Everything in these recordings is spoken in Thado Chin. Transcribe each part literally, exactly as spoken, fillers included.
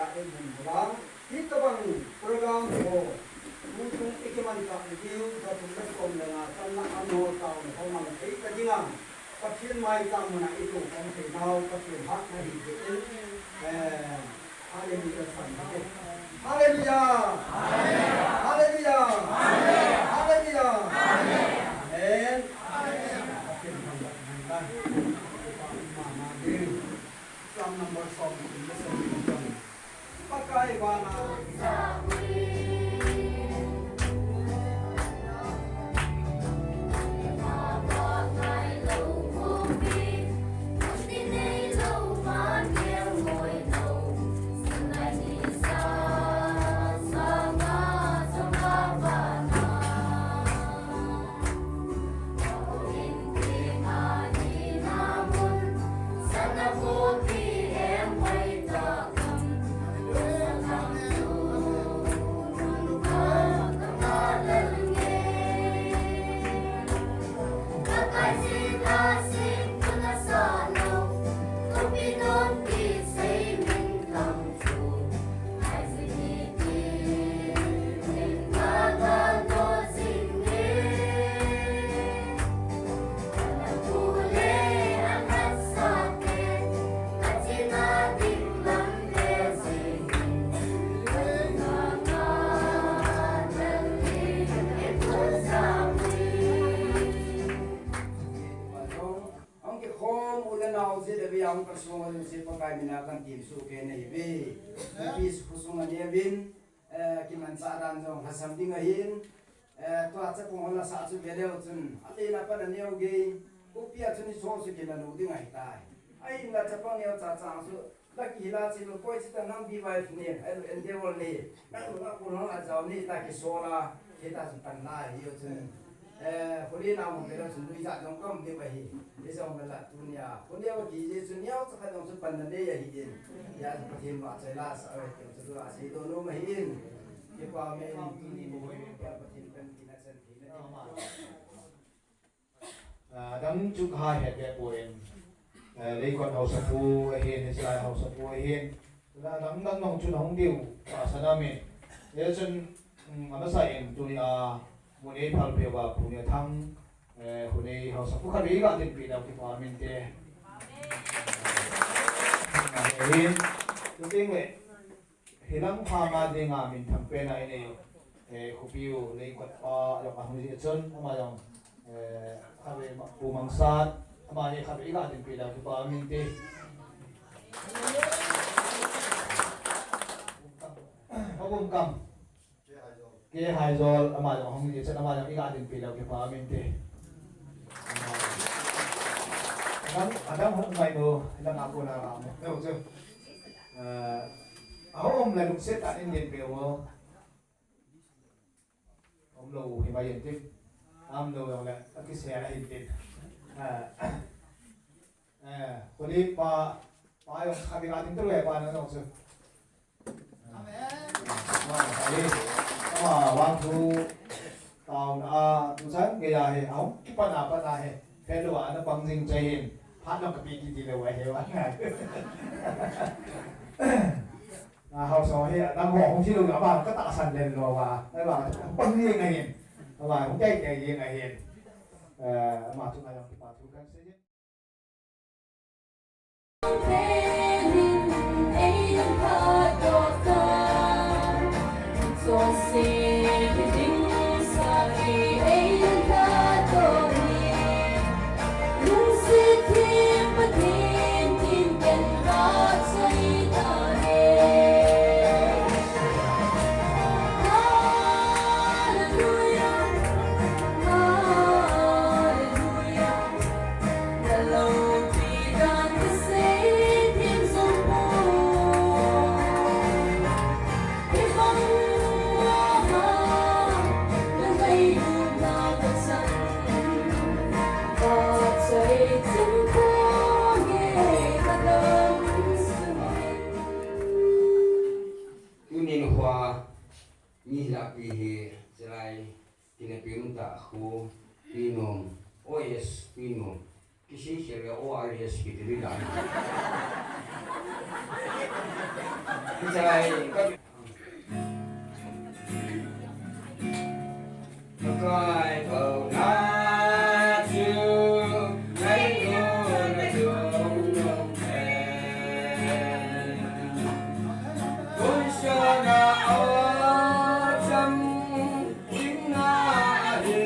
Amen. Hitobang program ho tuchung ikimanchah diu, jathum le som le nga channa a nol taona ho mang thei ta dinga, Pathen maicham muna itokhom theinau Pathen hatna hijeh in, eh, Hallelujah san kate. Hallelujah! Hallelujah! Hallelujah! Amen. Pathen thangvah in hen lang. Psalm number som thum le som thum. Pakai vana Hung kikhom u le nao jeh le vei a hung kalsong u jouse Pakai mina kan temsoh kei nahi uve. Peace khosung a neuvin, eh, kimanchah dan jong lhasam ding ahin, eh, tua chapang hon lasa chu ve leu chun, alen a pat aneo gei, khopi a chun hicheho chu kila lou ding ahitai. Ahinla chapang neocha cha chu, la kihil a chun, koi chu ta nang B Y F ni, eh, endeavour ni, nang nunga kun hon ajao ni ta kisol a, hita chu pan lai, hiho chun. Eh, holi na mo bela chun lui ja jong kam de ba hi. Ni jong bela tunia. Holi a ki je chun niau cha kha jong chu pan na de ya hi in. Ya Pathen ma chai la sa ai ke chu la si do no ma hi in. Kipa me in tuni mo hi Pathen kan ki na chan ki na. Ah, dang chu kha he pe po in. Eh, Leikot Haosapu ahin, Israel Haosapu ahin. La dang dang nong chu nong diu. Pa sa na min. Ye chun, mm, amasa in tunia. Munei phal peuva Pu Nethang, eh, Hunei Haosapu khatvei ga dinpi leu kipa min te. Amen. Tuting le, hilang pha ma dinga minthang pena inei, eh, khopi u Leikot pa jong ahung ji chun, ama jong, eh, khatvei ma, Pu Mangsat, ama hi khatvei ga dinpi leu kipa min te. Pabum kam. K. Haijol, ama jong hung ni chan, ama jong iga dinpi leu kipa min te. Adang, adang hung mai no, adang apo na ra mo. Neo chu. Eh, aho um la lungset tah in dinpi mo. Um lou hi mai in tin. Um lou jong le, akisel a hin tin. Eh, eh, kuli pa, pa jong khatvei ga ding tu le pa na jong chu. Amen. Ama, ama, vangthu taona a, tuchan geiya hi, ahung kipan a pat a hi, phelou a ana pang jing chai hin, phat jong kape kit lou ahi vang. Na haosa hi, nangho hung thi lou, ama katahsan lel lou va, ahi vang, pang jing ahin, ama hung kai kai jing ahin, eh, ama chunga jong kipa thu kan sei. Tunin hua, ni la pi hi, silai, kina pi um ta khu, pi nom, O S pi nom. K. Isi khe le O R S kiti ding dan. Hichai ka Kai pau na chu, kai pau na chu, kun sa na o cham, ing na he.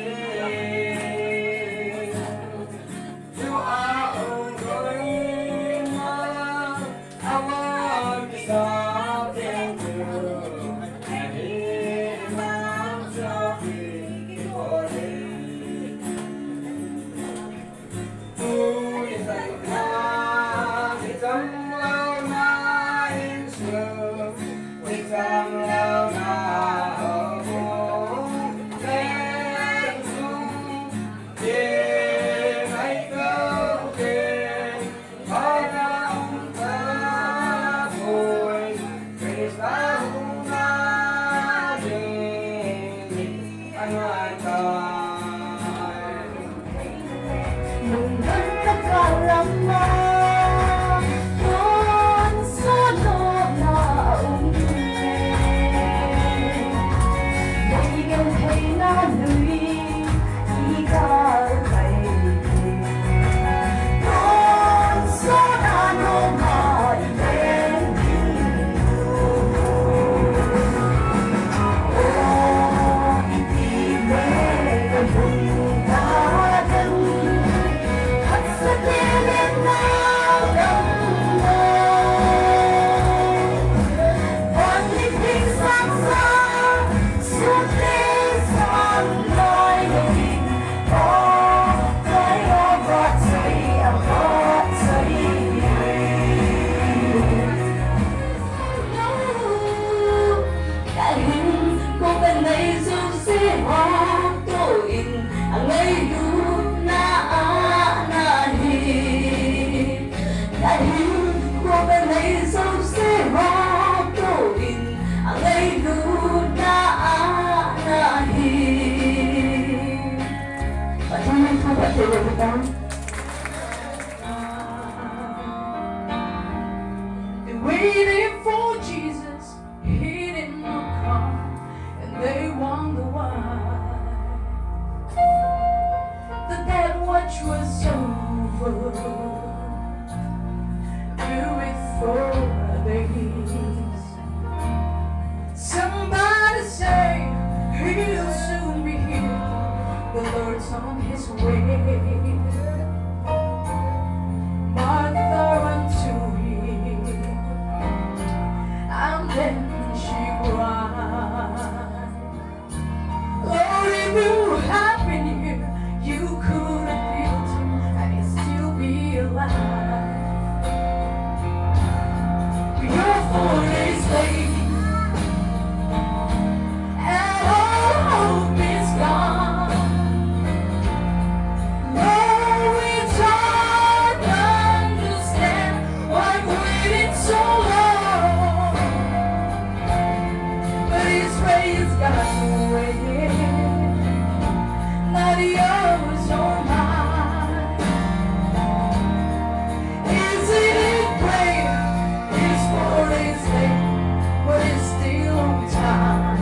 They're waiting for Jesus, he did not come, and they wonder why. The death watch was over, before days. Somebody say, he'll soon be here. The Lord's on his way. Martha ran to him, and then she cried. Lord, if you had been here, you could have healed him and he'd still be alive. Your four days late, and all hope is gone. Lord, we don't understand why waiting so long. But his way is God's way, not yours or mine. Isn't it great? His four days late, but he's still on time.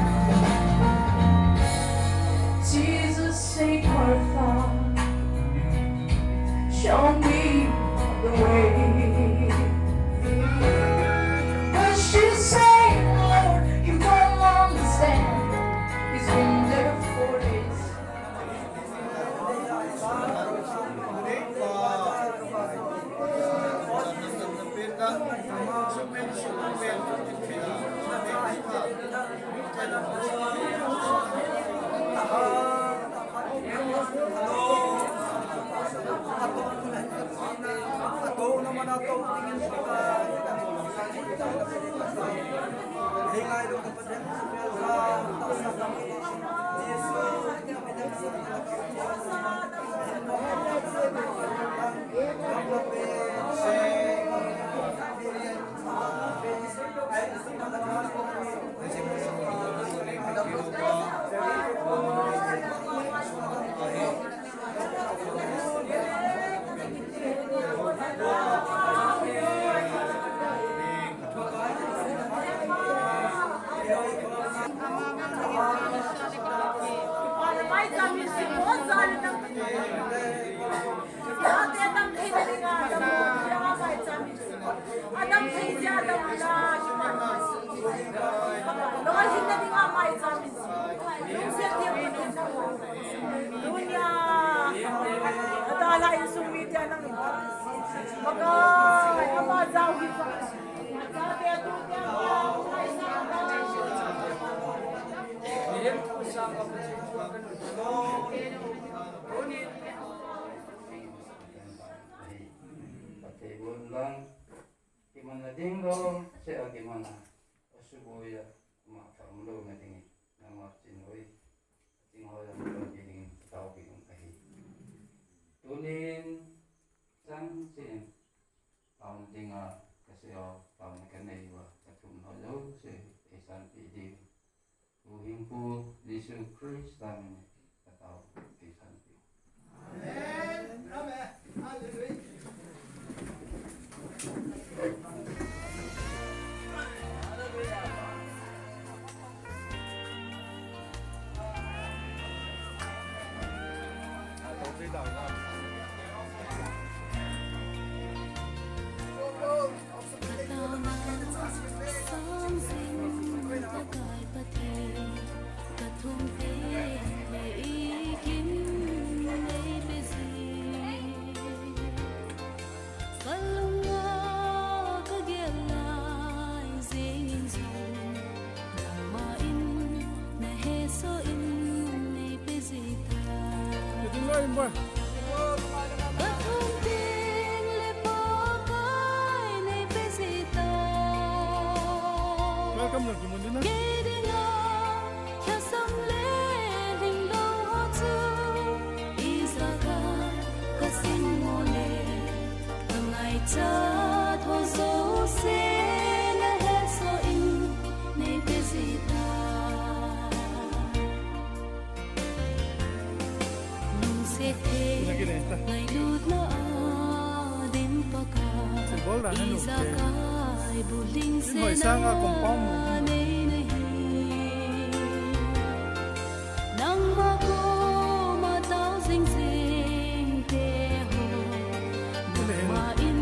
Jesus said, Martha, show me the way. But she said, Lord, you don't understand. He's been there four days. Adam thei jeh a Adam la, Lord hinna dinga maicham. Lungset theng Pathen. Tunia, adalha insung mite nang. Pakai, ama jao hi pa. Pathen lang, kimanna ding lou, che a kimanna, asuboi a, ama thaom louna dingin, nangma chin hoi, ching hoi a, lou dingin, taopeh u ahi. Tunin, chan chin, taona dinga, kasei u, taona kanei uva, kathum ho jouse, eisanpeh ding. Huhhingpu Jesu Christa min in katao, eisanpeh u. Amen. Amen. Hallelujah. Hallelujah. Katao nau sang jing Pakai Pathen, kathum teng le eikim neipe jing. Kalunga kagel lai jengin jong, nangma in nahesoh in neipe jita. Kathum teng le Pakai neipe jita. Welcome, Lord Kimon Dina. Kei dinga lhasam le lhinglou ho chu, ijakai kasin mo le, kangaichat ho jouse nahesoh in neipe jita. Lungset theng, ngailutna a dim Pakai, ijakai bulhingsetna nei nahi. Nangma koma tao jing jing teho, nangma in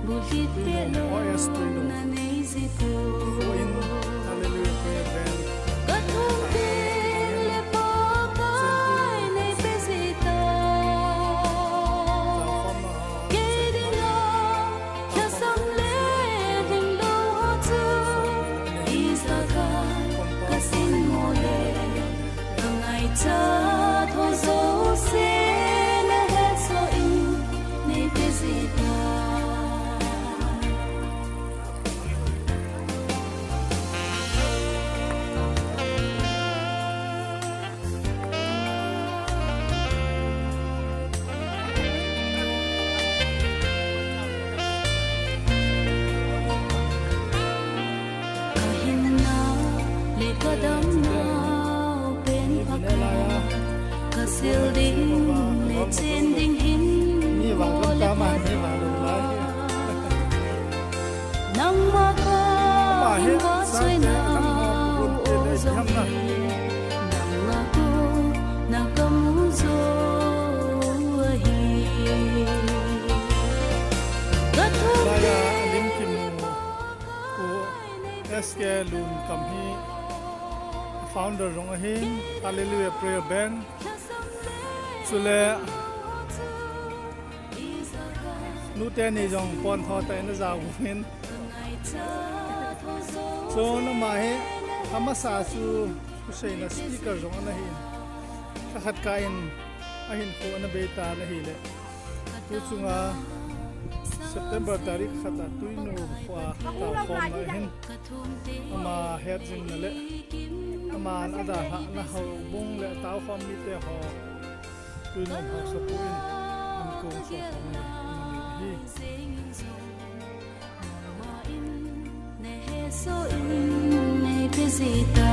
bulhit peh louna nei jipoi. Kathum teng le Pakai neipe jita. Kei dinga lhasam le lhinglou ho chu, ijakai kasin mo le, kangaichat ho jouse nahesoh in neipe jita. Kahinna le kadamnau pen Pakai, kasil ding le chen ding hin bol e Pakai. Nangma kahin vahchoinau jong hi, nangma kona kamu jou ahi. Kathum teng le Pakai neipe jita. S K Lunkam hi founder jong ahin, Hallelujah Prayer Band. Chule nute ni jong pontho tah in ajao uvin. Chule ama hi amasa chu thuseina speaker jong ana hin. Lha khat kah in ahinkho ana bei tan ahile, tu chunga September tarik khat a Twinum khoa taokhomna ahin. Ama het jingna le aman adalhahna houbung le taokhom mite ho Twinum haosapu in ankong sokhomna ahi. Nahesoh in neipe jita.